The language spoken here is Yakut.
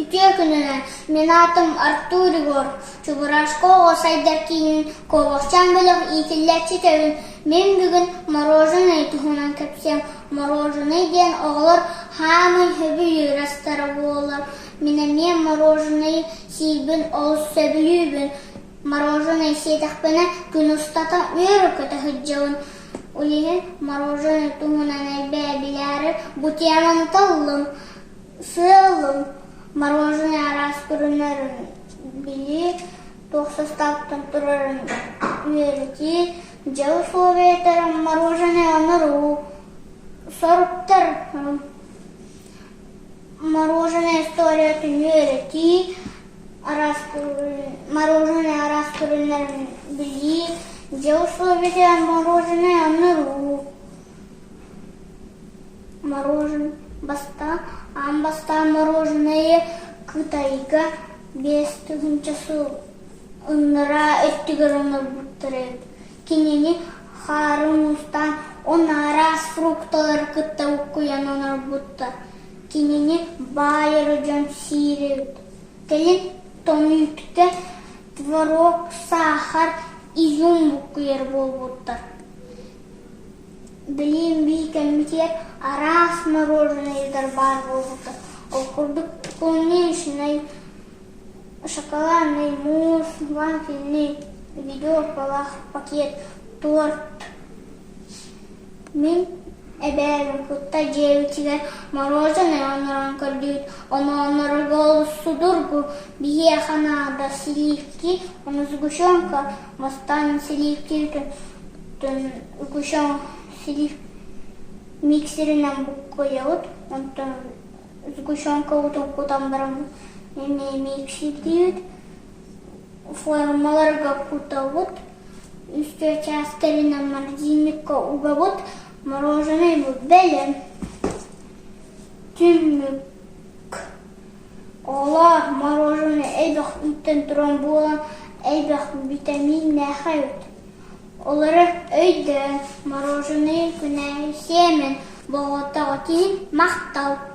Үтүө күнүнэн! Мин аатым Артур Егоров, Чебурашка оҕо сайдар киинин Куобахчаан бөлөх иитиллээччитэбин. Мин бүгүн мороженай туһунан кэпсиэм. Мороженай диэн оҕолор хаамай сөбүлүүр астара буолар. Мин эмиэ мороженайы сиирбин олус сөбүлүүбүн. Мороженай сиэтэхпинэ күн устата үөрэ-көтө сылдьабын. Ол иһин мороженай туһунан элбэҕи билээри бу теманы таллым. Сыалым мороженое араас көрүҥнэрин билии, туох састааптан турарын үөрэтии, дьэ условиятара мороженое оҥоруу, соруктар мороженое историятын үөрэтии, араас мороженое араас көрүҥнэрин билии, дьэ условиятыгар мороженое оҥоруу. Морожен бастаан аан бастаан мороженайы Кытайга 5000 сыл ыннараа өттүгэр оҥорбуттар эбит. Кинини хаары муустаан уонна араас фрукталары кытта буккуйан оҥорбуттар. Кинини баай эрэ дьон сиир эбит. Кэлин тоҥүүтэ творог, саахар, изюм буккуйар буолбуттар. Билигин биир кэммитигэр араас мороженайдар баар буолбута. Ол курдук клубничный, шоколадный мусс, вафельный, ведеркалаах пакет, торт. Мин эбээбин кытта дьиэбитигэр мороженай оҥорон көрдүбүт. Ону оҥорорго олус судургу. Биһиэхэ наада сливки, ону сгущенка, бастаан сливки Үкүшөҥ силип миксеринэн буккуйабыт, онтон сгущенкабытын кутан баран эмиэ миксердиибит, формаларга кутабыт, үс-түөрт чаас кэлинэн морозильникка угабыт, мороженайбыт бэлэм. Түмүк Оҕолоор, мороженай элбэх үүттэн туран буолан элбэх витаминнээх эбит. Олору өйдөөн, мороженайы күнээһи сиэмэн, болҕомтоҕут иһин махтал!